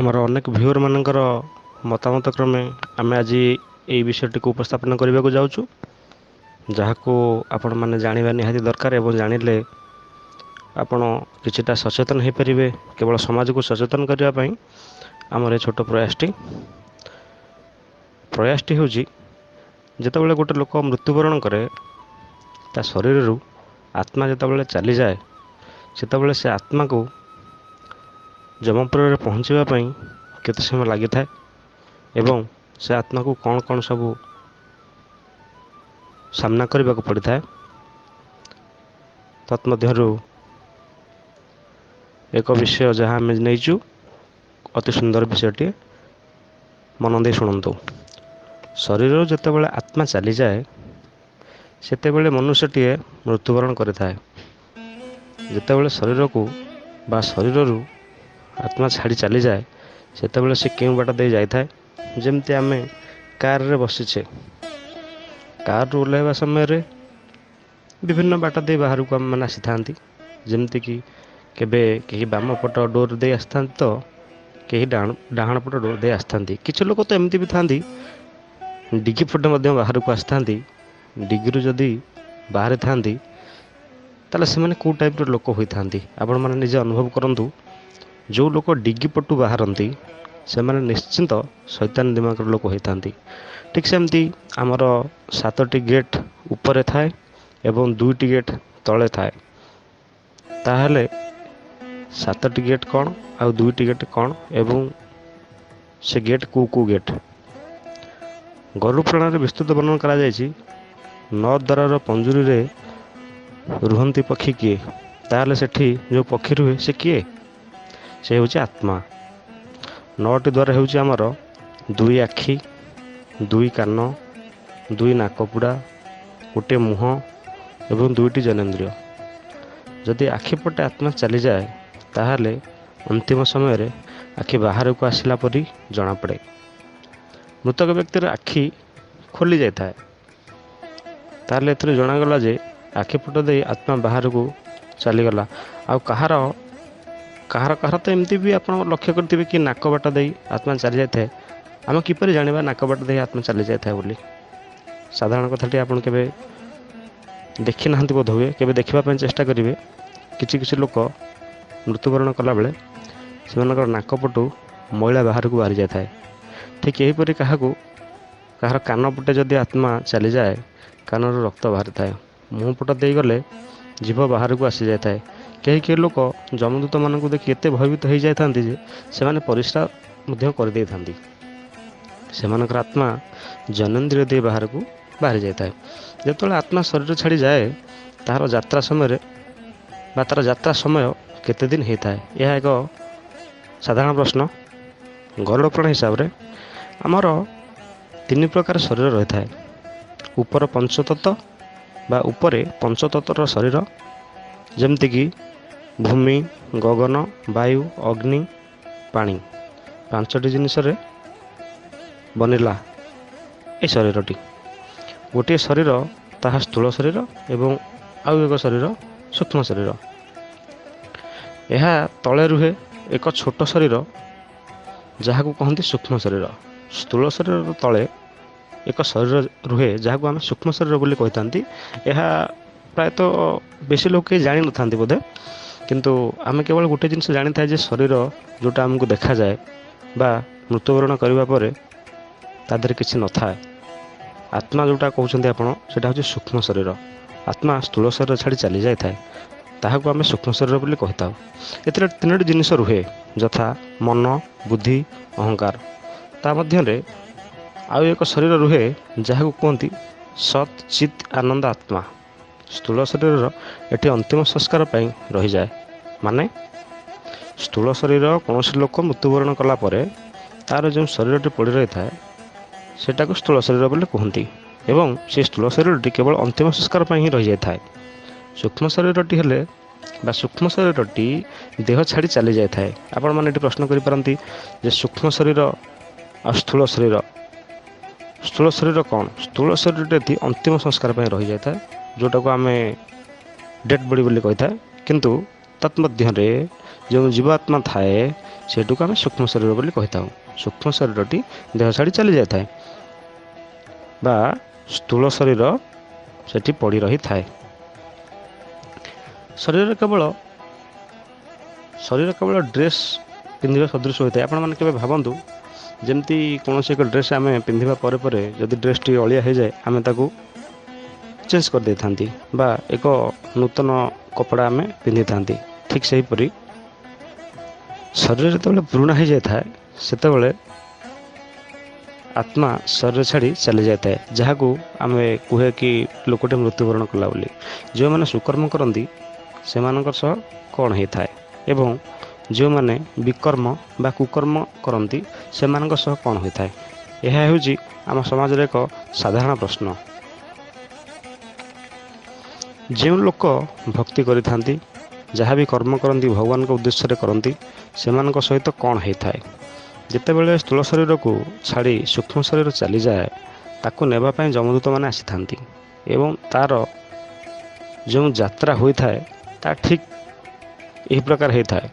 ଆମର ଅନେକ ଭିଉଅରମାନଙ୍କର ମତାମତ କ୍ରମେ ଆମେ ଆଜି ଏଇ ବିଷୟଟିକୁ ଉପସ୍ଥାପନ କରିବାକୁ ଯାଉଛୁ, ଯାହାକୁ ଆପଣମାନେ ଜାଣିବା ନିହାତି ଦରକାର ଏବଂ ଜାଣିଲେ ଆପଣ କିଛିଟା ସଚେତନ ହୋଇପାରିବେ। କେବଳ ସମାଜକୁ ସଚେତନ କରିବା ପାଇଁ ଆମର ଏ ଛୋଟ ପ୍ରୟାସଟି ହେଉଛି, ଯେତେବେଳେ ଗୋଟେ ଲୋକ ମୃତ୍ୟୁବରଣ କରେ, ତା ଶରୀରରୁ ଆତ୍ମା ଯେତେବେଳେ ଚାଲିଯାଏ, ସେତେବେଳେ ସେ ଆତ୍ମାକୁ ଯମପୁରରେ ପହଞ୍ଚିବା ପାଇଁ କେତେ ସମୟ ଲାଗିଥାଏ ଏବଂ ସେ ଆତ୍ମାକୁ କ'ଣ କ'ଣ ସବୁ ସାମ୍ନା କରିବାକୁ ପଡ଼ିଥାଏ, ତନ୍ମଧ୍ୟରୁ ଏକ ବିଷୟ ଯାହା ଆମେ ନେଇଛୁ, ଅତି ସୁନ୍ଦର ବିଷୟଟିଏ, ମନ ଦେଇ ଶୁଣନ୍ତୁ। ଶରୀରରୁ ଯେତେବେଳେ ଆତ୍ମା ଚାଲିଯାଏ, ସେତେବେଳେ ମନୁଷ୍ୟଟିଏ ମୃତ୍ୟୁବରଣ କରିଥାଏ। ଯେତେବେଳେ ଶରୀରକୁ ବା ଶରୀରରୁ ଆତ୍ମା ଛାଡ଼ି ଚାଲିଯାଏ, ସେତେବେଳେ ସେ କେଉଁ ବାଟ ଦେଇ ଯାଇଥାଏ? ଯେମିତି ଆମେ କାରରେ ବସିଛେ, କାରରୁ ଓହ୍ଲାଇବା ସମୟରେ ବିଭିନ୍ନ ବାଟ ଦେଇ ବାହାରକୁ ଆମେମାନେ ଆସିଥାନ୍ତି। ଯେମିତିକି କେବେ କେହି ବାମ ପଟ ଡୋର୍ ଦେଇ ଆସିଥାନ୍ତି ତ କେହି ଡାହାଣ ପଟ ଡୋର୍ ଦେଇ ଆସିଥାନ୍ତି। କିଛି ଲୋକ ତ ଏମିତି ବି ଥାନ୍ତି, ଡିଗି ପଟେ ମଧ୍ୟ ବାହାରକୁ ଆସିଥାନ୍ତି। ଡିଗିରୁ ଯଦି ବାହାରିଥାନ୍ତି, ତାହେଲେ ସେମାନେ କେଉଁ ଟାଇପ୍ର ଲୋକ ହୋଇଥାନ୍ତି, ଆପଣମାନେ ନିଜେ ଅନୁଭବ କରନ୍ତୁ। ଯେଉଁ ଲୋକ ଡିଗି ପଟୁ ବାହାରନ୍ତି, ସେମାନେ ନିଶ୍ଚିନ୍ତ ଶୈତାନ ଦିମାଗର ଲୋକ ହୋଇଥାନ୍ତି। ଠିକ୍ ସେମିତି ଆମର 7ଟି ଗେଟ୍ ଉପରେ ଥାଏ ଏବଂ 2ଟି ଗେଟ୍ ତଳେ ଥାଏ। ତାହେଲେ 7ଟି ଗେଟ୍ କ'ଣ ଆଉ 2ଟି ଗେଟ୍ କ'ଣ ଏବଂ ସେ ଗେଟ୍ କେଉଁ କେଉଁ ଗେଟ୍? ଗରୁଡ଼ ପୁରାଣରେ ବିସ୍ତୃତ ବର୍ଣ୍ଣନା କରାଯାଇଛି। ନଅ ଦ୍ୱାରର ପଞ୍ଜୁରୀରେ ରୁହନ୍ତି ପକ୍ଷୀ କିଏ? ତାହେଲେ ସେଠି ଯେଉଁ ପକ୍ଷୀ ରୁହେ, ସେ କିଏ? ସେ ହେଉଛି ଆତ୍ମା। 9ଟି ଦ୍ୱାର ହେଉଛି ଆମର 2 ଆଖି, 2 କାନ, 2 ନାକପୁଡ଼ା, ଗୋଟିଏ ମୁହଁ ଏବଂ 2ଟି ଜନେନ୍ଦ୍ରିୟ। ଯଦି ଆଖି ପଟେ ଆତ୍ମା ଚାଲିଯାଏ, ତାହେଲେ ଅନ୍ତିମ ସମୟରେ ଆଖି ବାହାରକୁ ଆସିଲା ପରି ଜଣାପଡ଼େ। ମୃତକ ବ୍ୟକ୍ତିର ଆଖି ଖୋଲି ଯାଇଥାଏ। ତାହେଲେ ଏଥିରୁ ଜଣାଗଲା ଯେ ଆଖି ପଟ ଦେଇ ଆତ୍ମା ବାହାରକୁ ଚାଲିଗଲା। ଆଉ କାହାର କାହାର କାହାର ତ ଏମିତି ବି ଆପଣ ଲକ୍ଷ୍ୟ କରିଥିବେ କି ନାକ ବାଟ ଦେଇ ଆତ୍ମା ଚାଲି ଯାଇଥାଏ। ଆମେ କିପରି ଜାଣିବା ନାକ ବାଟ ଦେଇ ଆତ୍ମା ଚାଲି ଯାଇଥାଏ ବୋଲି? ସାଧାରଣ କଥାଟି ଆପଣ କେବେ ଦେଖିନାହାନ୍ତି ବୋଧ ହୁଏ, କେବେ ଦେଖିବା ପାଇଁ ଚେଷ୍ଟା କରିବେ। କିଛି କିଛି ଲୋକ ମୃତ୍ୟୁବରଣ କଲାବେଳେ ସେମାନଙ୍କର ନାକ ପଟୁ ମଇଳା ବାହାରକୁ ବାହାରି ଯାଇଥାଏ। ଠିକ୍ ଏହିପରି କାହାକୁ କାହାର କାନ ପଟେ ଯଦି ଆତ୍ମା ଚାଲିଯାଏ, କାନରୁ ରକ୍ତ ବାହାରିଥାଏ। ମୁହଁ ପଟ ଦେଇଗଲେ ଜିଭ ବାହାରକୁ ଆସିଯାଇଥାଏ। କେହି କେହି ଲୋକ ଯମଦୂତମାନଙ୍କୁ ଦେଖି ଏତେ ଭୟଭୀତ ହୋଇଯାଇଥାନ୍ତି ଯେ ସେମାନେ ପରିସ୍ରା ମଧ୍ୟ କରିଦେଇଥାନ୍ତି। ସେମାନଙ୍କର ଆତ୍ମା ଜନେନ୍ଦ୍ରିୟ ଦେଇ ବାହାରକୁ ବାହାରି ଯାଇଥାଏ। ଯେତେବେଳେ ଆତ୍ମା ଶରୀର ଛାଡ଼ି ଯାଏ, ତାହାର ଯାତ୍ରା ସମୟରେ ବା ତା'ର ଯାତ୍ରା ସମୟ କେତେ ଦିନ ହେଇଥାଏ? ଏହା ଏକ ସାଧାରଣ ପ୍ରଶ୍ନ। ଗରୁଡ଼ ପୁରାଣ ହିସାବରେ ଆମର ତିନି ପ୍ରକାର ଶରୀର ରହିଥାଏ। ଉପର ପଞ୍ଚତତ୍ତ୍ୱ ବା ଉପରେ ପଞ୍ଚତତ୍ତ୍ୱର ଶରୀର, ଯେମିତିକି ଭୂମି, ଗଗନ, ବାୟୁ, ଅଗ୍ନି, ପାଣି, 5ଟି ଜିନିଷରେ ବନିଲା ଏ ଶରୀରଟି। ଗୋଟିଏ ଶରୀର ତାହା ସ୍ଥୂଳ ଶରୀର ଏବଂ ଆଉ ଏକ ଶରୀର ସୂକ୍ଷ୍ମ ଶରୀର। ଏହା ତଳେ ରୁହେ ଏକ ଛୋଟ ଶରୀର, ଯାହାକୁ କହନ୍ତି ସୂକ୍ଷ୍ମ ଶରୀର। ସ୍ଥୂଳ ଶରୀରର ତଳେ ଏକ ଶରୀର ରୁହେ, ଯାହାକୁ ଆମେ ସୂକ୍ଷ୍ମ ଶରୀର ବୋଲି କହିଥାନ୍ତି। ଏହା ପ୍ରାୟତଃ ବେଶୀ ଲୋକ କେହି ଜାଣିନଥାନ୍ତି ବୋଧେ। କିନ୍ତୁ ଆମେ କେବଳ ଗୋଟେ ଜିନିଷ ଜାଣିଥାଏ ଯେ ଶରୀର ଯେଉଁଟା ଆମକୁ ଦେଖାଯାଏ ବା ମୃତ୍ୟୁବରଣ କରିବା ପରେ ତା ଦେହରେ କିଛି ନଥାଏ। ଆତ୍ମା ଯେଉଁଟା କହୁଛନ୍ତି ଆପଣ, ସେଇଟା ହେଉଛି ସୂକ୍ଷ୍ମ ଶରୀର। ଆତ୍ମା ସ୍ଥୂଳ ଶରୀର ଛାଡ଼ି ଚାଲି ଯାଇଥାଏ, ତାହାକୁ ଆମେ ସୂକ୍ଷ୍ମ ଶରୀର ବୋଲି କହିଥାଉ। ଏଥିରେ ତିନୋଟି ଜିନିଷ ରୁହେ, ଯଥା ମନ, ବୁଦ୍ଧି, ଅହଙ୍କାର। ତା ମଧ୍ୟରେ ଆଉ ଏକ ଶରୀର ରୁହେ, ଯାହାକୁ କୁହନ୍ତି ସତ୍ ଚିତ୍ ଆନନ୍ଦ ଆତ୍ମା। ସ୍ଥୂଳ ଶରୀରର ଏଠି ଅନ୍ତିମ ସଂସ୍କାର ପାଇଁ ରହିଯାଏ। ମାନେ ସ୍ଥୂଳ ଶରୀର, କୌଣସି ଲୋକ ମୃତ୍ୟୁବରଣ କଲା ପରେ ତା'ର ଯେଉଁ ଶରୀରଟି ପଡ଼ି ରହିଥାଏ, ସେଟାକୁ ସ୍ଥୂଳ ଶରୀର ବୋଲି କୁହନ୍ତି ଏବଂ ସେ ସ୍ଥୂଳ ଶରୀରଟି କେବଳ ଅନ୍ତିମ ସଂସ୍କାର ପାଇଁ ହିଁ ରହିଯାଇଥାଏ। ସୂକ୍ଷ୍ମ ଶରୀରଟି ହେଲେ ବା ସୂକ୍ଷ୍ମ ଶରୀରଟି ଦେହ ଛାଡ଼ି ଚାଲି ଯାଇଥାଏ। ଆପଣମାନେ ଏଠି ପ୍ରଶ୍ନ କରିପାରନ୍ତି ଯେ ସୂକ୍ଷ୍ମ ଶରୀର ଆଉ ସ୍ଥୂଳ ଶରୀର, ସ୍ଥୂଳ ଶରୀର କ'ଣ? ସ୍ଥୂଳ ଶରୀରଟି ଏଠି ଅନ୍ତିମ ସଂସ୍କାର ପାଇଁ ରହିଯାଇଥାଏ, ଯେଉଁଟାକୁ ଆମେ ଡେଡ୍ ବଡି ବୋଲି କହିଥାଏ। କିନ୍ତୁ ତତ୍ମଧ୍ୟରେ ଯେଉଁ ଜୀବାତ୍ମା ଥାଏ, ସେଇଟାକୁ ଆମେ ସୂକ୍ଷ୍ମ ଶରୀର ବୋଲି କହିଥାଉ। ସୂକ୍ଷ୍ମ ଶରୀରଟି ଦେହ ଛାଡ଼ି ଚାଲି ଯାଇଥାଏ ବା ସ୍ଥୂଳ ଶରୀର ସେଠି ପଡ଼ି ରହିଥାଏ। ଶରୀର କେବଳ ଡ୍ରେସ୍ ପିନ୍ଧିବା ସଦୃଶ ହୋଇଥାଏ। ଆପଣମାନେ କେବେ ଭାବନ୍ତୁ, ଯେମିତି କୌଣସି ଏକ ଡ୍ରେସ୍ ଆମେ ପିନ୍ଧିବା ପରେ ପରେ ଯଦି ଡ୍ରେସ୍ଟି ଅଳିଆ ହେଇଯାଏ, ଆମେ ତାକୁ ଚେଞ୍ଜ କରିଦେଇଥାନ୍ତି ବା ଏକ ନୂତନ କପଡ଼ା ଆମେ ପିନ୍ଧିଥାନ୍ତି। ଠିକ୍ ସେହିପରି ଶରୀର ଯେତେବେଳେ ପୁରୁଣା ହେଇଯାଇଥାଏ, ସେତେବେଳେ ଆତ୍ମା ଶରୀର ଛାଡ଼ି ଚାଲି ଯାଇଥାଏ, ଯାହାକୁ ଆମେ କୁହେ କି ଲୋକଟେ ମୃତ୍ୟୁବରଣ କଲା ବୋଲି। ଯେଉଁମାନେ ସୁକର୍ମ କରନ୍ତି, ସେମାନଙ୍କ ସହ କ'ଣ ହେଇଥାଏ ଏବଂ ଯେଉଁମାନେ ବିକର୍ମ ବା କୁକର୍ମ କରନ୍ତି, ସେମାନଙ୍କ ସହ କ'ଣ ହୋଇଥାଏ? ଏହା ହେଉଛି ଆମ ସମାଜରେ ଏକ ସାଧାରଣ ପ୍ରଶ୍ନ। ଯେଉଁ ଲୋକ ଭକ୍ତି କରିଥାନ୍ତି, ଯାହା ବି କର୍ମ କରନ୍ତି, ଭଗବାନଙ୍କ ଉଦ୍ଦେଶ୍ୟରେ କରନ୍ତି, ସେମାନଙ୍କ ସହିତ କ'ଣ ହେଇଥାଏ? ଯେତେବେଳେ ସ୍ଥୂଳ ଶରୀରକୁ ଛାଡ଼ି ସୂକ୍ଷ୍ମ ଶରୀର ଚାଲିଯାଏ, ତାକୁ ନେବା ପାଇଁ ଯମଦୂତମାନେ ଆସିଥାନ୍ତି ଏବଂ ତା'ର ଯେଉଁ ଯାତ୍ରା ହୋଇଥାଏ, ତାହା ଠିକ୍ ଏହି ପ୍ରକାର ହେଇଥାଏ।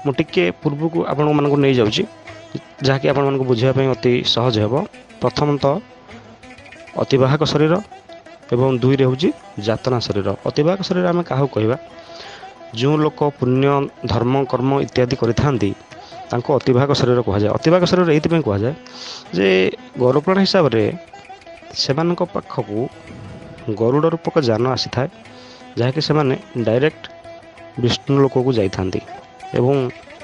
ମୁଁ ଟିକିଏ ପୂର୍ବକୁ ଆପଣମାନଙ୍କୁ ନେଇଯାଉଛି, ଯାହାକି ଆପଣମାନଙ୍କୁ ବୁଝିବା ପାଇଁ ଅତି ସହଜ ହେବ। ପ୍ରଥମତଃ ଅତିବାହକ ଶରୀର ଏବଂ ଦୁଇରେ ହେଉଛି ଯାତନା ଶରୀର। ଅତିବାହକ ଶରୀର ଆମେ କାହାକୁ କହିବା? ଯେଉଁ ଲୋକ ପୁଣ୍ୟ, ଧର୍ମ, କର୍ମ ଇତ୍ୟାଦି କରିଥାନ୍ତି, ତାଙ୍କୁ ଅତିବାହକ ଶରୀର କୁହାଯାଏ। ଅତିବାହକ ଶରୀର ଏଇଥିପାଇଁ କୁହାଯାଏ ଯେ ଗରୁଡ଼ ହିସାବରେ ସେମାନଙ୍କ ପାଖକୁ ଗରୁଡ଼ ରୂପକ ଯାନ ଆସିଥାଏ, ଯାହାକି ସେମାନେ ଡାଇରେକ୍ଟ ବିଷ୍ଣୁ ଲୋକକୁ ଯାଇଥାନ୍ତି। ଏବଂ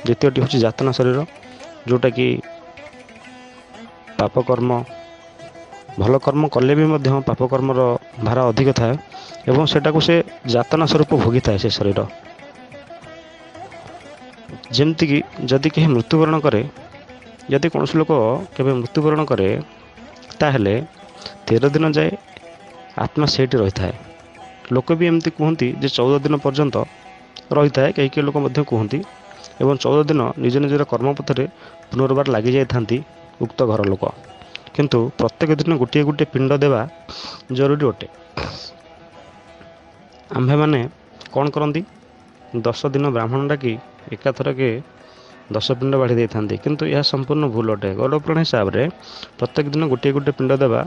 ଦ୍ୱିତୀୟଟି ହେଉଛି ଯାତନା ଶରୀର, ଯେଉଁଟାକି ପାପ କର୍ମ, ଭଲ କର୍ମ କଲେ ବି ମଧ୍ୟ ପାପ କର୍ମର ଭାର ଅଧିକ ଥାଏ ଏବଂ ସେଟାକୁ ସେ ଯାତନା ସ୍ୱରୂପ ଭୋଗିଥାଏ ସେ ଶରୀର। ଯେମିତିକି ଯଦି କେହି ମୃତ୍ୟୁବରଣ କରେ, ଯଦି କୌଣସି ଲୋକ କେବେ ମୃତ୍ୟୁବରଣ କରେ, ତାହେଲେ 13 ଦିନ ଯାଏ ଆତ୍ମା ସେଇଠି ରହିଥାଏ। ଲୋକ ବି ଏମିତି କୁହନ୍ତି ଯେ 14 ଦିନ ପର୍ଯ୍ୟନ୍ତ ରହିଥାଏ, କେହି କେହି ଲୋକ ମଧ୍ୟ କୁହନ୍ତି। ଏବଂ 14 ଦିନ ନିଜ ନିଜର କର୍ମପଥରେ ପୁନର୍ବାର ଲାଗିଯାଇଥାନ୍ତି ଉକ୍ତ ଘର ଲୋକ। କିନ୍ତୁ ପ୍ରତ୍ୟେକ ଦିନ ଗୋଟିଏ ଗୋଟିଏ ପିଣ୍ଡ ଦେବା ଜରୁରୀ ଅଟେ। ଆମ୍ଭେମାନେ କ'ଣ କରନ୍ତି? 10 ଦିନ ବ୍ରାହ୍ମଣ ଡାକି ଏକାଥରକେ 10 ପିଣ୍ଡ ବାଢ଼ି ଦେଇଥାନ୍ତି। କିନ୍ତୁ ଏହା ସମ୍ପୂର୍ଣ୍ଣ ଭୁଲ ଅଟେ। ଗରୁଡ଼ ପୁରାଣ ହିସାବରେ ପ୍ରତ୍ୟେକ ଦିନ ଗୋଟିଏ ଗୋଟିଏ ପିଣ୍ଡ ଦେବା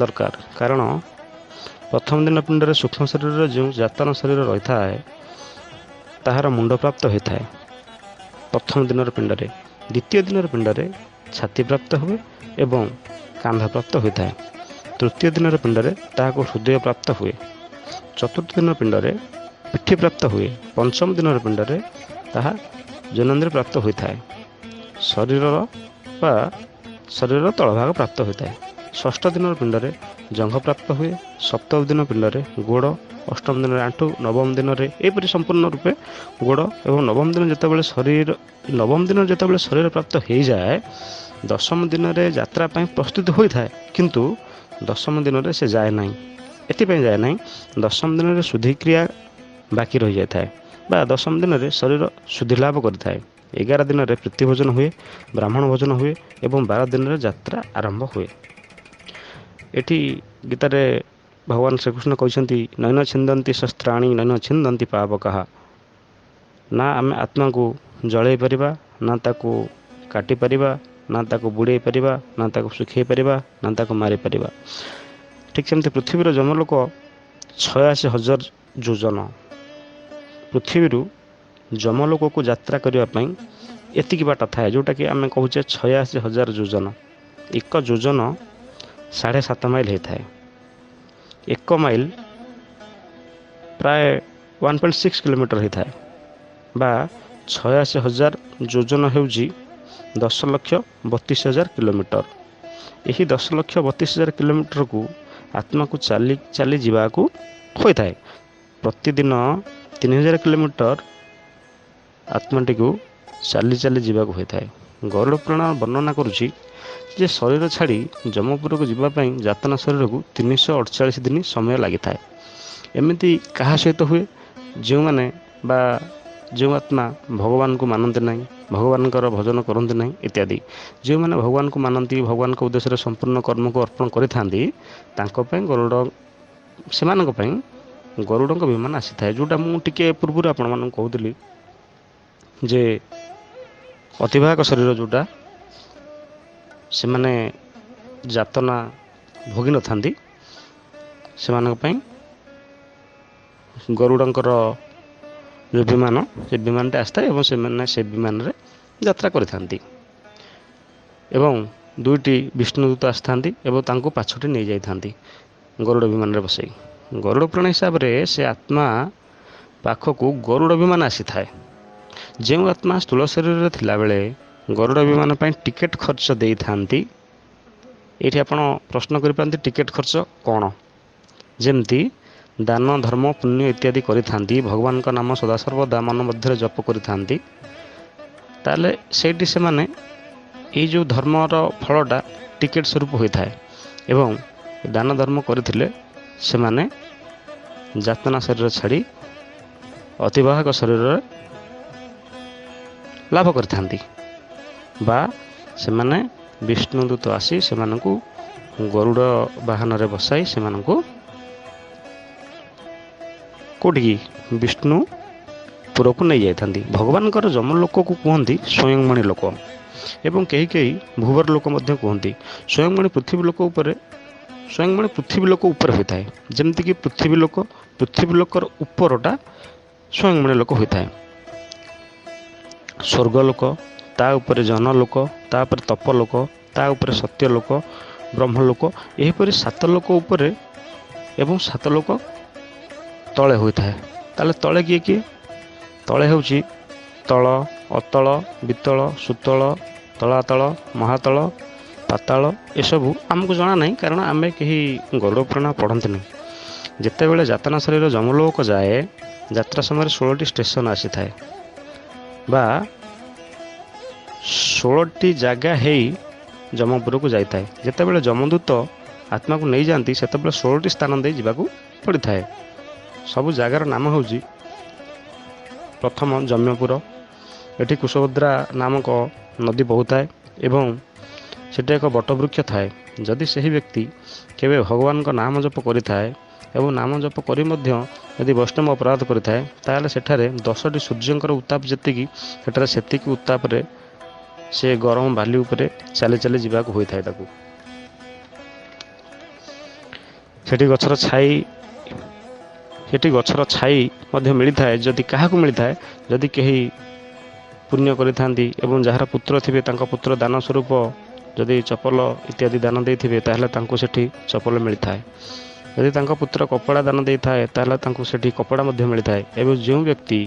ଦରକାର, କାରଣ ପ୍ରଥମ ଦିନ ପିଣ୍ଡରେ ସୂକ୍ଷ୍ମ ଶରୀରର ଯେଉଁ ଯାତନା ଶରୀର ରହିଥାଏ, ତାହାର ମୁଣ୍ଡ ପ୍ରାପ୍ତ ହୋଇଥାଏ ପ୍ରଥମ ଦିନର ପିଣ୍ଡରେ। ଦ୍ୱିତୀୟ ଦିନର ପିଣ୍ଡରେ ଛାତି ପ୍ରାପ୍ତ ହୁଏ ଏବଂ କାନ୍ଧ ପ୍ରାପ୍ତ ହୋଇଥାଏ। ତୃତୀୟ ଦିନର ପିଣ୍ଡରେ ତାହାକୁ ହୃଦୟ ପ୍ରାପ୍ତ ହୁଏ। ଚତୁର୍ଥ ଦିନର ପିଣ୍ଡରେ ପିଠି ପ୍ରାପ୍ତ ହୁଏ। ପଞ୍ଚମ ଦିନର ପିଣ୍ଡରେ ତାହା ଜୈନେନ୍ଦ୍ରିୟ ପ୍ରାପ୍ତ ହୋଇଥାଏ, ଶରୀରର ବା ଶରୀରର ତଳଭାଗ ପ୍ରାପ୍ତ ହୋଇଥାଏ। ଷଷ୍ଠ ଦିନର ପିଣ୍ଡରେ ଜଙ୍ଘ ପ୍ରାପ୍ତ ହୁଏ। ସପ୍ତମ ଦିନ ପିଣ୍ଡରେ ଗୋଡ଼, ଅଷ୍ଟମ ଦିନରେ ଆଣ୍ଠୁ, ନବମ ଦିନରେ ଏହିପରି ସମ୍ପୂର୍ଣ୍ଣ ରୂପେ ଗୋଡ଼। ଏବଂ ନବମ ଦିନରେ ଯେତେବେଳେ ଶରୀର ପ୍ରାପ୍ତ ହେଇଯାଏ, ଦଶମ ଦିନରେ ଯାତ୍ରା ପାଇଁ ପ୍ରସ୍ତୁତ ହୋଇଥାଏ। କିନ୍ତୁ ଦଶମ ଦିନରେ ସେ ଯାଏ ନାହିଁ। ଏଥିପାଇଁ ଯାଏ ନାହିଁ, ଦଶମ ଦିନରେ ଶୁଦ୍ଧିକ୍ରିୟା ବାକି ରହିଯାଇଥାଏ ବା ଦଶମ ଦିନରେ ଶରୀର ଶୁଦ୍ଧି ଲାଭ କରିଥାଏ। 11 ଦିନରେ ପ୍ରୀତି ଭୋଜନ ହୁଏ, ବ୍ରାହ୍ମଣ ଭୋଜନ ହୁଏ ଏବଂ 12 ଦିନରେ ଯାତ୍ରା ଆରମ୍ଭ ହୁଏ। ଏଠି ଗୀତାରେ ଭଗବାନ ଶ୍ରୀକୃଷ୍ଣ କହିଛନ୍ତି, ନୈନ ଛିନ୍ଦନ୍ତି ଶସ୍ତ୍ରାଣି ନୈନ ଛିନ୍ଦନ୍ତି ପାବକଃ। ନା ଆମେ ଆତ୍ମାକୁ ଜଳାଇ ପାରିବା, ନା ତାକୁ କାଟିପାରିବା, ନା ତାକୁ ବୁଡ଼େଇ ପାରିବା, ନା ତାକୁ ଶୁଖେଇ ପାରିବା, ନା ତାକୁ ମାରିପାରିବା। ଠିକ୍ ସେମିତି ପୃଥିବୀର ଯମଲୋକ 86,000 ଯୋଜନ। ପୃଥିବୀରୁ ଯମଲୋକକୁ ଯାତ୍ରା କରିବା ପାଇଁ ଏତିକି ବାଟ ଥାଏ, ଯେଉଁଟାକି ଆମେ କହୁଛେ 86,000 ଯୋଜନ। ଏକ ଯୋଜନ 7.5 ମାଇଲ ହେଇଥାଏ। ଏକ ମାଇଲ ପ୍ରାୟ 1.6 କିଲୋମିଟର ହେଇଥାଏ ବା 86,000 ଯୋଜନ ହେଉଛି 10,32,000 କିଲୋମିଟର। ଏହି 10,32,000 କିଲୋମିଟରକୁ ଆତ୍ମାକୁ ଚାଲି ଚାଲି ଯିବାକୁ ହୋଇଥାଏ। ପ୍ରତିଦିନ 3000 କିଲୋମିଟର ଆତ୍ମାଟିକୁ ଚାଲି ଚାଲି ଯିବାକୁ ହୋଇଥାଏ। ଗରୁଡ଼ ପୁରାଣ ବର୍ଣ୍ଣନା କରୁଛି ଯେ ଶରୀର ଛାଡ଼ି ଯମପୁରକୁ ଯିବା ପାଇଁ ଯାତନା ଶରୀରକୁ 348 ଦିନ ସମୟ ଲାଗିଥାଏ। ଏମିତି କାହା ସହିତ ହୁଏ? ଯେଉଁମାନେ ବା ଯେଉଁ ଆତ୍ମା ଭଗବାନଙ୍କୁ ମାନନ୍ତି ନାହିଁ, ଭଗବାନଙ୍କର ଭଜନ କରନ୍ତି ନାହିଁ ଇତ୍ୟାଦି। ଯେଉଁମାନେ ଭଗବାନଙ୍କୁ ମାନନ୍ତି, ଭଗବାନଙ୍କ ଉଦ୍ଦେଶ୍ୟରେ ସମ୍ପୂର୍ଣ୍ଣ କର୍ମକୁ ଅର୍ପଣ କରିଥାନ୍ତି, ତାଙ୍କ ପାଇଁ ଗରୁଡ଼ ସେମାନଙ୍କ ପାଇଁ ଗରୁଡ଼ଙ୍କ ବିମାନ ଆସିଥାଏ, ଯେଉଁଟା ମୁଁ ଟିକେ ପୂର୍ବରୁ ଆପଣମାନଙ୍କୁ କହୁଥିଲି। ଯେ ଅତିବାହକ ଶରୀର ଯେଉଁଟା, ସେମାନେ ଯାତନା ଭୋଗିନଥାନ୍ତି, ସେମାନଙ୍କ ପାଇଁ ଗରୁଡ଼ଙ୍କର ଯେଉଁ ବିମାନ, ସେ ବିମାନଟି ଆସିଥାଏ ଏବଂ ସେମାନେ ସେ ବିମାନରେ ଯାତ୍ରା କରିଥାନ୍ତି ଏବଂ ଦୁଇଟି ବିଷ୍ଣୁଦୂତ ଆସିଥାନ୍ତି ଏବଂ ତାଙ୍କୁ ପାଛୋଟି ନେଇଯାଇଥାନ୍ତି ଗରୁଡ଼ ବିମାନରେ ବସାଇ। ଗରୁଡ଼ ପୁରାଣ ହିସାବରେ ସେ ଆତ୍ମା ପାଖକୁ ଗରୁଡ଼ ବିମାନ ଆସିଥାଏ। ଯେଉଁ ଆତ୍ମା ସ୍ଥୂଳ ଶରୀରରେ ଥିଲାବେଳେ ଗରୁଡ଼ ବିମାନ ପାଇଁ ଟିକେଟ୍ ଖର୍ଚ୍ଚ ଦେଇଥାନ୍ତି। ଏଇଠି ଆପଣ ପ୍ରଶ୍ନ କରିପାରନ୍ତି, ଟିକେଟ୍ ଖର୍ଚ୍ଚ କ'ଣ? ଯେମିତି ଦାନ, ଧର୍ମ, ପୁଣ୍ୟ ଇତ୍ୟାଦି କରିଥାନ୍ତି, ଭଗବାନଙ୍କ ନାମ ସଦାସର୍ବଦା ମନ ମଧ୍ୟରେ ଜପ କରିଥାନ୍ତି, ତାହେଲେ ସେଇଠି ସେମାନେ ଏଇ ଯେଉଁ ଧର୍ମର ଫଳଟା ଟିକେଟ୍ ସ୍ୱରୂପ ହୋଇଥାଏ ଏବଂ ଦାନ ଧର୍ମ କରିଥିଲେ ସେମାନେ ଯାତନା ଶରୀର ଛାଡ଼ି ଅତିବାହକ ଶରୀରରେ ଲାଭ କରିଥାନ୍ତି ବା ସେମାନେ ବିଷ୍ଣୁଦୂତ ଆସି ସେମାନଙ୍କୁ ଗରୁଡ଼ ବାହନରେ ବସାଇ ସେମାନଙ୍କୁ କେଉଁଠିକି, ବିଷ୍ଣୁ ପୁରକୁ ନେଇଯାଇଥାନ୍ତି। ଭଗବାନଙ୍କର ଯମଲୋକକୁ କୁହନ୍ତି ସ୍ୱୟଂମଣି ଲୋକ ଏବଂ କେହି କେହି ଭୂବର ଲୋକ ମଧ୍ୟ କୁହନ୍ତି। ସ୍ୱୟଂମଣି ପୃଥିବୀ ଲୋକ ଉପରେ, ସ୍ୱୟଂମଣି ପୃଥିବୀ ଲୋକ ଉପରେ ହୋଇଥାଏ। ଯେମିତିକି ପୃଥିବୀ ଲୋକ, ପୃଥିବୀ ଲୋକର ଉପରଟା ସ୍ୱୟଂମଣି ଲୋକ ହୋଇଥାଏ। ସ୍ୱର୍ଗ ଲୋକ, ତା ଉପରେ ଜନ ଲୋକ, ତା ଉପରେ ତପ ଲୋକ, ତା ଉପରେ ସତ୍ୟ ଲୋକ, ବ୍ରହ୍ମ ଲୋକ, ଏହିପରି ସାତ ଲୋକ ଉପରେ ଏବଂ ସାତ ଲୋକ ତଳେ ହୋଇଥାଏ। ତାହେଲେ ତଳେ କିଏ କିଏ? ତଳେ ହେଉଛି ତଳ, ଅତଳ, ବିତଳ, ସୁତଳ, ତଳାତଳ, ମହାତଳ, ପାତାଳ। ଏସବୁ ଆମକୁ ଜଣା ନାହିଁ, କାରଣ ଆମେ କେହି ଗରୁଡ଼ ପୁରାଣ ପଢ଼ନ୍ତିନି। ଯେତେବେଳେ ଯାତନା ଶରୀର ଯମଲୋକ ଯାଏ, ଯାତ୍ରା ସମୟରେ 16ଟି ଷ୍ଟେସନ ଆସିଥାଏ ବା 16ଟି ଜାଗା ହେଇ ଯମପୁରକୁ ଯାଇଥାଏ। ଯେତେବେଳେ ଯମଦୂତ ଆତ୍ମାକୁ ନେଇଯାଆନ୍ତି, ସେତେବେଳେ 16ଟି ସ୍ଥାନ ଦେଇ ଯିବାକୁ ପଡ଼ିଥାଏ। ସବୁ ଜାଗାର ନାମ ହେଉଛି, ପ୍ରଥମ ଯମ୍ୟପୁର। ଏଠି କୁଶଭଦ୍ରା ନାମକ ନଦୀ ବହୁଥାଏ ଏବଂ ସେଠି ଏକ ବଟବୃକ୍ଷ ଥାଏ। ଯଦି ସେହି ବ୍ୟକ୍ତି କେବେ ଭଗବାନଙ୍କ ନାମ ଜପ କରିଥାଏ ଏବଂ ନାମ ଜପ କରି ମଧ୍ୟ ଯଦି ବୈଷ୍ଣବ ଅପରାଧ କରିଥାଏ, ତାହେଲେ ସେଠାରେ 10ଟି ସୂର୍ଯ୍ୟଙ୍କର ଉତ୍ତାପ ଯେତିକି, ସେଠାରେ ସେତିକି ଉତ୍ତାପରେ ସେ ଗରମ ବାଲି ଉପରେ ଚାଲି ଚାଲି ଯିବାକୁ ହୋଇଥାଏ ତାକୁ। ସେଠି ଗଛର ଛାଇ, ସେଠି ଗଛର ଛାଇ ମଧ୍ୟ ମିଳିଥାଏ। ଯଦି କାହାକୁ ମିଳିଥାଏ? ଯଦି କେହି ପୁଣ୍ୟ କରିଥାନ୍ତି ଏବଂ ଯାହାର ପୁତ୍ର ଥିବେ, ତାଙ୍କ ପୁତ୍ର ଦାନ ସ୍ୱରୂପ ଯଦି ଚପଲ ଇତ୍ୟାଦି ଦାନ ଦେଇଥିବେ, ତାହେଲେ ତାଙ୍କୁ ସେଠି ଚପଲ ମିଳିଥାଏ। ଯଦି ତାଙ୍କ ପୁତ୍ର କପଡ଼ା ଦାନ ଦେଇଥାଏ, ତାହେଲେ ତାଙ୍କୁ ସେଠି କପଡ଼ା ମଧ୍ୟ ମିଳିଥାଏ। ଏବଂ ଯେଉଁ ବ୍ୟକ୍ତି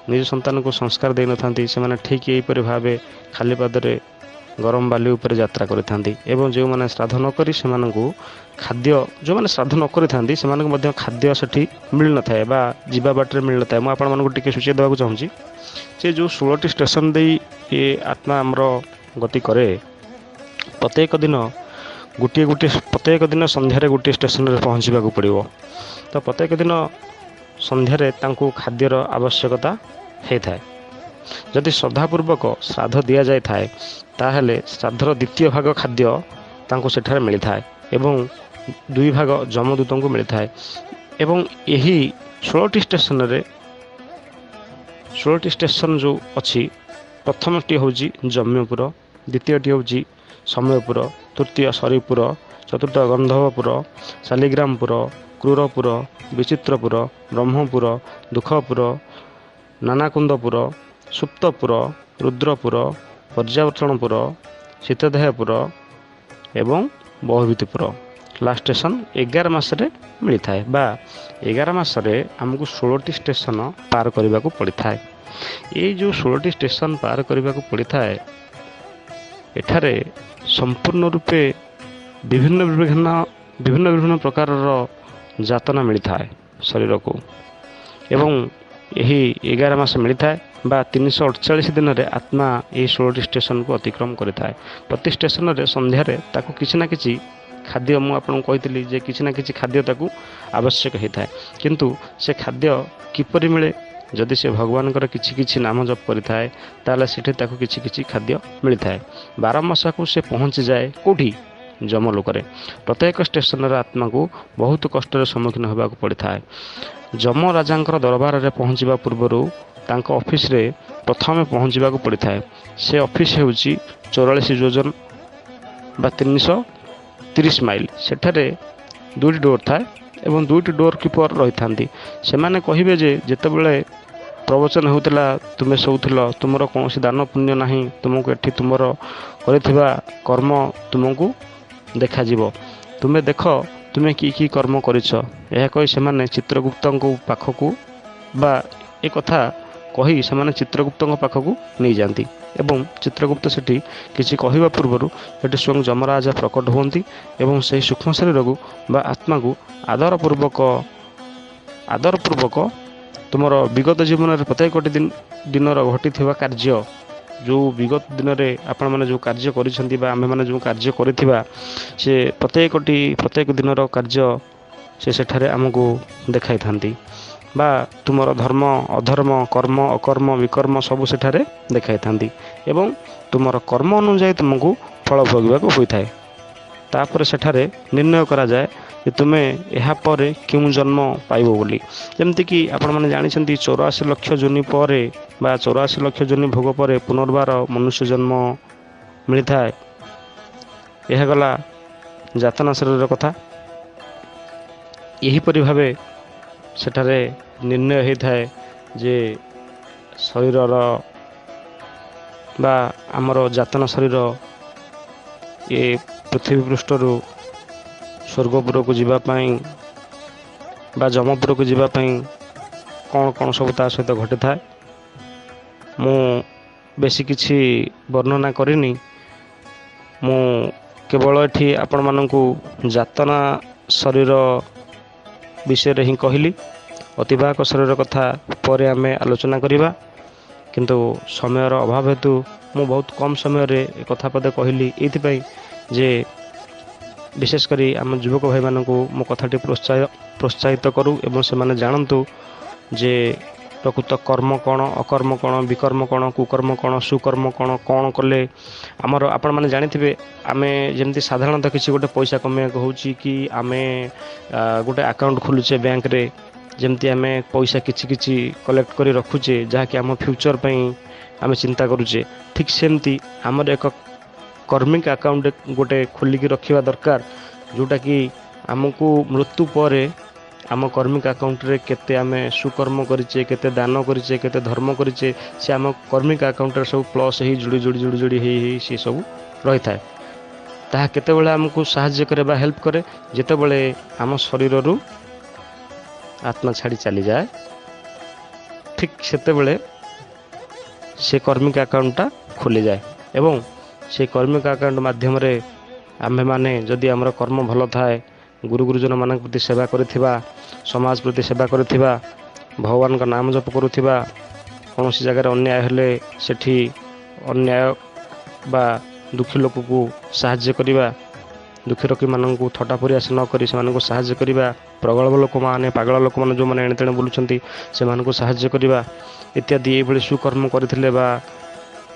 ନିଜ ସନ୍ତାନକୁ ସଂସ୍କାର ଦେଇନଥାନ୍ତି, ସେମାନେ ଠିକ୍ ଏହିପରି ଭାବେ ଖାଲି ପାଦରେ ଗରମ ବାଲି ଉପରେ ଯାତ୍ରା କରିଥାନ୍ତି। ଏବଂ ଯେଉଁମାନେ ଶ୍ରାଦ୍ଧ ନ କରି ସେମାନଙ୍କୁ ଖାଦ୍ୟ, ଯେଉଁମାନେ ଶ୍ରାଦ୍ଧ ନ କରିଥାନ୍ତି, ସେମାନଙ୍କୁ ମଧ୍ୟ ଖାଦ୍ୟ ସେଠି ମିଳିନଥାଏ ବା ଯିବା ବାଟରେ ମିଳିନଥାଏ। ମୁଁ ଆପଣମାନଙ୍କୁ ଟିକେ ସୂଚାଇ ଦେବାକୁ ଚାହୁଁଛି ଯେ ଯେଉଁ 16ଟି ଷ୍ଟେସନ ଦେଇ ଏ ଆତ୍ମା ଆମର ଗତି କରେ, ପ୍ରତ୍ୟେକ ଦିନ ଗୋଟିଏ ଗୋଟିଏ, ପ୍ରତ୍ୟେକ ଦିନ ସନ୍ଧ୍ୟାରେ ଗୋଟିଏ ଷ୍ଟେସନରେ ପହଞ୍ଚିବାକୁ ପଡ଼ିବ। ତ ପ୍ରତ୍ୟେକ ଦିନ ସନ୍ଧ୍ୟାରେ ତାଙ୍କୁ ଖାଦ୍ୟର ଆବଶ୍ୟକତା ହେଇଥାଏ। ଯଦି ଶ୍ରଦ୍ଧାପୂର୍ବକ ଶ୍ରାଦ୍ଧ ଦିଆଯାଇଥାଏ, ତାହେଲେ ଶ୍ରାଦ୍ଧର ଦ୍ୱିତୀୟ ଭାଗ ଖାଦ୍ୟ ତାଙ୍କୁ ସେଠାରେ ମିଳିଥାଏ ଏବଂ ଦୁଇ ଭାଗ ଯମଦୂତଙ୍କୁ ମିଳିଥାଏ। ଏବଂ ଏହି 16ଟି ଷ୍ଟେସନରେ, 16ଟି ଷ୍ଟେସନ ଯେଉଁ ଅଛି, ପ୍ରଥମଟି ହେଉଛି ଯମ୍ୟପୁର, ଦ୍ୱିତୀୟଟି ହେଉଛି ସମୟପୁର, ତୃତୀୟ ଶରୀପୁର, ଚତୁର୍ଥ ଗନ୍ଧର୍ବପୁର, ଶାଲିଗ୍ରାମପୁର, କ୍ରୁରପୁର, ବିଚିତ୍ରପୁର, ବ୍ରହ୍ମପୁର, ଦୁଃଖପୁର, ନାନାକୁନ୍ଦପୁର, ସୁପ୍ତପୁର, ରୁଦ୍ରପୁର, ପର୍ଯ୍ୟାବର୍ତ୍ତନପୁର, ସୀତଦେହପୁର ଏବଂ ବହୁଭୀତିପୁର। ଲାଷ୍ଟ ଷ୍ଟେସନ 11 ମାସରେ ମିଳିଥାଏ ବା 11 ମାସରେ ଆମକୁ 16ଟି ଷ୍ଟେସନ ପାର କରିବାକୁ ପଡ଼ିଥାଏ। ଏଇ ଯେଉଁ 16ଟି ଷ୍ଟେସନ ପାର କରିବାକୁ ପଡ଼ିଥାଏ, ଏଠାରେ ସମ୍ପୂର୍ଣ୍ଣ ରୂପେ ବିଭିନ୍ନ ବିଭିନ୍ନ ବିଭିନ୍ନ ବିଭିନ୍ନ ପ୍ରକାରର ଯାତନା ମିଳିଥାଏ ଶରୀରକୁ ଏବଂ ଏହି 11 ମାସ ମିଳିଥାଏ ବା 348 ଦିନରେ ଆତ୍ମା ଏହି 16ଟି ଷ୍ଟେସନକୁ ଅତିକ୍ରମ କରିଥାଏ। ପ୍ରତି ଷ୍ଟେସନରେ ସନ୍ଧ୍ୟାରେ ତାକୁ କିଛି ନା କିଛି ଖାଦ୍ୟ, ମୁଁ ଆପଣଙ୍କୁ କହିଥିଲି ଯେ କିଛି ନା କିଛି ଖାଦ୍ୟ ତାକୁ ଆବଶ୍ୟକ ହେଇଥାଏ। କିନ୍ତୁ ସେ ଖାଦ୍ୟ କିପରି ମିଳେ? ଯଦି ସେ ଭଗବାନଙ୍କର କିଛି କିଛି ନାମ ଜପ କରିଥାଏ, ତାହେଲେ ସେଠି ତାକୁ କିଛି କିଛି ଖାଦ୍ୟ ମିଳିଥାଏ। 12 ମାସକୁ ସେ ପହଞ୍ଚିଯାଏ କେଉଁଠି? ଯମଲୋକରେ। ପ୍ରତ୍ୟେକ ଷ୍ଟେସନର ଆତ୍ମାକୁ ବହୁତ କଷ୍ଟରେ ସମ୍ମୁଖୀନ ହେବାକୁ ପଡ଼ିଥାଏ। ଯମ ରାଜାଙ୍କର ଦରବାରରେ ପହଞ୍ଚିବା ପୂର୍ବରୁ ତାଙ୍କ ଅଫିସରେ ପ୍ରଥମେ ପହଞ୍ଚିବାକୁ ପଡ଼ିଥାଏ। ସେ ଅଫିସ୍ ହେଉଛି 44 ଯୋଜନ ବା 330 ମାଇଲ। ସେଠାରେ ଦୁଇଟି ଡୋର୍ ଥାଏ ଏବଂ ଦୁଇଟି ଡୋର୍ କିପର ରହିଥାନ୍ତି। ସେମାନେ କହିବେ ଯେ ଯେତେବେଳେ ପ୍ରବଚନ ହେଉଥିଲା ତୁମେ ଶୋଉଥିଲ, ତୁମର କୌଣସି ଦାନ ପୁଣ୍ୟ ନାହିଁ, ତୁମକୁ ଏଠି ତୁମର କରିଥିବା କର୍ମ ତୁମକୁ ଦେଖାଯିବ, ତୁମେ ଦେଖ ତୁମେ କି କି କର୍ମ କରିଛ। ଏହା କହି ସେମାନେ ଚିତ୍ରଗୁପ୍ତଙ୍କ ପାଖକୁ ବା ଏ କଥା କହି ସେମାନେ ଚିତ୍ରଗୁପ୍ତଙ୍କ ପାଖକୁ ନେଇଯାଆନ୍ତି ଏବଂ ଚିତ୍ରଗୁପ୍ତ ସେଠି କିଛି କହିବା ପୂର୍ବରୁ ସେଠି ସ୍ୱୟଂ ଯମରାଜା ପ୍ରକଟ ହୁଅନ୍ତି ଏବଂ ସେହି ସୂକ୍ଷ୍ମ ଶରୀରକୁ ବା ଆତ୍ମାକୁ ଆଦରପୂର୍ବକ ତୁମର ବିଗତ ଜୀବନରେ ପ୍ରତ୍ୟେକଟି ଦିନର ଘଟିଥିବା କାର୍ଯ୍ୟ, ଯେଉଁ ବିଗତ ଦିନରେ ଆପଣମାନେ ଯେଉଁ କାର୍ଯ୍ୟ କରିଛନ୍ତି ବା ଆମ୍ଭେମାନେ ଯେଉଁ କାର୍ଯ୍ୟ କରିଥିବା, ସେ ପ୍ରତ୍ୟେକଟି ପ୍ରତ୍ୟେକ ଦିନର କାର୍ଯ୍ୟ ସେ ସେଠାରେ ଆମକୁ ଦେଖାଇଥାନ୍ତି ବା ତୁମର ଧର୍ମ, ଅଧର୍ମ, କର୍ମ, ଅକର୍ମ, ବିକର୍ମ ସବୁ ସେଠାରେ ଦେଖାଇଥାନ୍ତି ଏବଂ ତୁମର କର୍ମ ଅନୁଯାୟୀ ତୁମକୁ ଫଳ ଭୋଗିବାକୁ ହୋଇଥାଏ। ତାପରେ ସେଠାରେ ନିର୍ଣ୍ଣୟ କରାଯାଏ ଯେ ତୁମେ ଏହାପରେ କେଉଁ ଜନ୍ମ ପାଇବ ବୋଲି। ଯେମିତିକି ଆପଣମାନେ ଜାଣିଛନ୍ତି, 84 ଲକ୍ଷ ଯୋନି ପରେ ବା 84 ଲକ୍ଷ ଯୋନି ଭୋଗ ପରେ ପୁନର୍ବାର ମନୁଷ୍ୟ ଜନ୍ମ ମିଳିଥାଏ। ଏହା ଗଲା ଯାତନା ଶରୀରର କଥା। ଏହିପରି ଭାବେ ସେଠାରେ ନିର୍ଣ୍ଣୟ ହୋଇଥାଏ ଯେ ଶରୀରର ବା ଆମର ଯାତନା ଶରୀର ଏ ପୃଥିବୀ ପୃଷ୍ଠରୁ ସ୍ୱର୍ଗପୁରକୁ ଯିବା ପାଇଁ ବା ଯମପୁରକୁ ଯିବା ପାଇଁ କ'ଣ କ'ଣ ସବୁ ତା ସହିତ ଘଟିଥାଏ। ମୁଁ ବେଶୀ କିଛି ବର୍ଣ୍ଣନା କରିନି। ମୁଁ କେବଳ ଏଠି ଆପଣମାନଙ୍କୁ ଯାତନା ଶରୀର ବିଷୟରେ ହିଁ କହିଲି। ଅତିବାହକ ଶରୀର କଥା ପରେ ଆମେ ଆଲୋଚନା କରିବା, କିନ୍ତୁ ସମୟର ଅଭାବ ହେତୁ ମୁଁ ବହୁତ କମ୍ ସମୟରେ ଏ କଥା ପଦେ କହିଲି, ଏଇଥିପାଇଁ ଯେ ବିଶେଷ କରି ଆମ ଯୁବକ ଭାଇମାନଙ୍କୁ ମୋ କଥାଟି ପ୍ରୋତ୍ସାହିତ କରୁ ଏବଂ ସେମାନେ ଜାଣନ୍ତୁ ଯେ ପ୍ରକୃତ କର୍ମ କ'ଣ, ଅକର୍ମ କ'ଣ, ବିକର୍ମ କ'ଣ, କୁକର୍ମ କ'ଣ, ସୁକର୍ମ କ'ଣ, କ'ଣ କଲେ ଆମର। ଆପଣମାନେ ଜାଣିଥିବେ, ଆମେ ଯେମିତି ସାଧାରଣତଃ କିଛି ଗୋଟେ ପଇସା କମେଇବାକୁ ହେଉଛି କି ଆମେ ଗୋଟେ ଆକାଉଣ୍ଟ ଖୋଲୁଛେ ବ୍ୟାଙ୍କରେ, ଯେମିତି ଆମେ ପଇସା କିଛି କିଛି କଲେକ୍ଟ କରି ରଖୁଛେ, ଯାହାକି ଆମ ଫ୍ୟୁଚର୍ ପାଇଁ ଆମେ ଚିନ୍ତା କରୁଛେ, ଠିକ୍ ସେମିତି ଆମର ଏକ କର୍ମିକ ଆକାଉଣ୍ଟ ଗୋଟେ ଖୋଲିକି ରଖିବା ଦରକାର, ଯେଉଁଟାକି ଆମକୁ ମୃତ୍ୟୁ ପରେ ଆମ କର୍ମିକ ଆକାଉଣ୍ଟରେ କେତେ ଆମେ ସୁକର୍ମ କରିଛେ, କେତେ ଦାନ କରିଛେ, କେତେ ଧର୍ମ କରିଛେ, ସେ ଆମ କର୍ମିକ ଆକାଉଣ୍ଟରେ ସବୁ ପ୍ଲସ୍ ହେଇ ଯୋଡ଼ି ଯୋଡ଼ି ଯୋଡ଼ି ଯୋଡ଼ି ହେଇ ହେଇ ସେ ସବୁ ରହିଥାଏ। ତାହା କେତେବେଳେ ଆମକୁ ସାହାଯ୍ୟ କରେ ବା ହେଲ୍ପ କରେ? ଯେତେବେଳେ ଆମ ଶରୀରରୁ ଆତ୍ମା ଛାଡ଼ି ଚାଲିଯାଏ, ଠିକ୍ ସେତେବେଳେ ସେ କର୍ମିକ ଆକାଉଣ୍ଟଟା ଖୋଲିଯାଏ ଏବଂ ସେ କର୍ମିକ ଆକାଉଣ୍ଟ ମାଧ୍ୟମରେ ଆମ୍ଭେମାନେ ଯଦି ଆମର କର୍ମ ଭଲ ଥାଏ, ଗୁରୁ ଗୁରୁଜନମାନଙ୍କ ପ୍ରତି ସେବା କରିଥିବା, ସମାଜ ପ୍ରତି ସେବା କରିଥିବା, ଭଗବାନଙ୍କ ନାମ ଜପ କରୁଥିବା, କୌଣସି ଜାଗାରେ ଅନ୍ୟାୟ ହେଲେ ସେଠି ଅନ୍ୟାୟ ବା ଦୁଃଖୀ ଲୋକକୁ ସାହାଯ୍ୟ କରିବା, ଦୁଃଖୀ ରଙ୍କୀମାନଙ୍କୁ ଥଟ୍ଟା ପରିହାସ ନ କରି ସେମାନଙ୍କୁ ସାହାଯ୍ୟ କରିବା, ପ୍ରଗଳ୍ଭ ଲୋକମାନେ, ପାଗଳ ଲୋକମାନେ ଯେଉଁମାନେ ଏଣେ ତେଣେ ବୁଲୁଛନ୍ତି ସେମାନଙ୍କୁ ସାହାଯ୍ୟ କରିବା ଇତ୍ୟାଦି, ଏଇଭଳି ସୁକର୍ମ କରିଥିଲେ ବା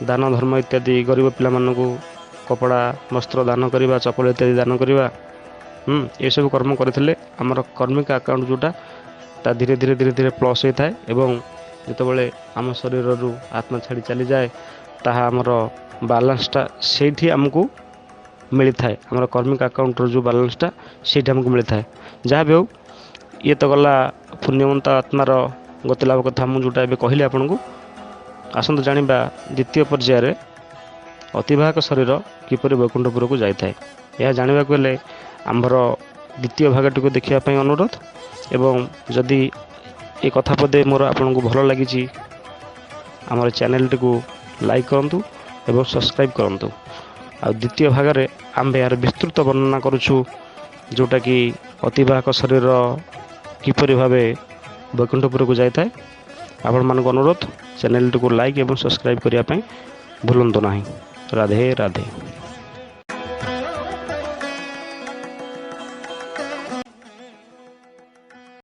ଦାନ ଧର୍ମ ଇତ୍ୟାଦି, ଗରିବ ପିଲାମାନଙ୍କୁ କପଡ଼ା ବସ୍ତ୍ର ଦାନ କରିବା, ଚପଲ ଇତ୍ୟାଦି ଦାନ କରିବା, ଏସବୁ କର୍ମ କରିଥିଲେ ଆମର କର୍ମିକ ଆକାଉଣ୍ଟ ଯେଉଁଟା ତା ଧୀରେ ଧୀରେ ଧୀରେ ଧୀରେ ପ୍ଲସ୍ ହୋଇଥାଏ ଏବଂ ଯେତେବେଳେ ଆମ ଶରୀରରୁ ଆତ୍ମା ଛାଡ଼ି ଚାଲିଯାଏ, ତାହା ଆମର ବାଲାନ୍ସଟା ସେଇଠି ଆମକୁ ମିଳିଥାଏ। ଆମର କର୍ମିକ ଆକାଉଣ୍ଟର ଯେଉଁ ବାଲାନ୍ସଟା ସେଇଠି ଆମକୁ ମିଳିଥାଏ। ଯାହା ବି ହେଉ, ଇଏ ତ ଗଲା ପୁଣ୍ୟବନ୍ତ ଆତ୍ମାର ଗତିଲାଭ କଥା ମୁଁ ଯେଉଁଟା ଏବେ କହିଲି ଆପଣଙ୍କୁ। ଆସନ୍ତୁ ଜାଣିବା ଦ୍ୱିତୀୟ ପର୍ଯ୍ୟାୟରେ ଅତିବାହକ ଶରୀର କିପରି ବୈକୁଣ୍ଠପୁରକୁ ଯାଇଥାଏ। ଏହା ଜାଣିବାକୁ ହେଲେ ଆମ୍ଭର ଦ୍ୱିତୀୟ ଭାଗଟିକୁ ଦେଖିବା ପାଇଁ ଅନୁରୋଧ ଏବଂ ଯଦି ଏ କଥା ପଦେ ମୋର ଆପଣଙ୍କୁ ଭଲ ଲାଗିଛି, ଆମର ଚ୍ୟାନେଲଟିକୁ ଲାଇକ୍ କରନ୍ତୁ ଏବଂ ସବସ୍କ୍ରାଇବ୍ କରନ୍ତୁ। ଆଉ ଦ୍ୱିତୀୟ ଭାଗରେ ଆମ୍ଭେ ଏହାର ବିସ୍ତୃତ ବର୍ଣ୍ଣନା କରୁଛୁ, ଯେଉଁଟାକି ଅତିବାହକ ଶରୀର କିପରି ଭାବେ ବୈକୁଣ୍ଠପୁରକୁ ଯାଇଥାଏ। ଆପଣମାନଙ୍କୁ ଅନୁରୋଧ, ଚ୍ୟାନେଲଟିକୁ ଲାଇକ୍ ଏବଂ ସବସ୍କ୍ରାଇବ୍ କରିବା ପାଇଁ ଭୁଲନ୍ତୁ ନାହିଁ। ରାଧେ ରାଧେ।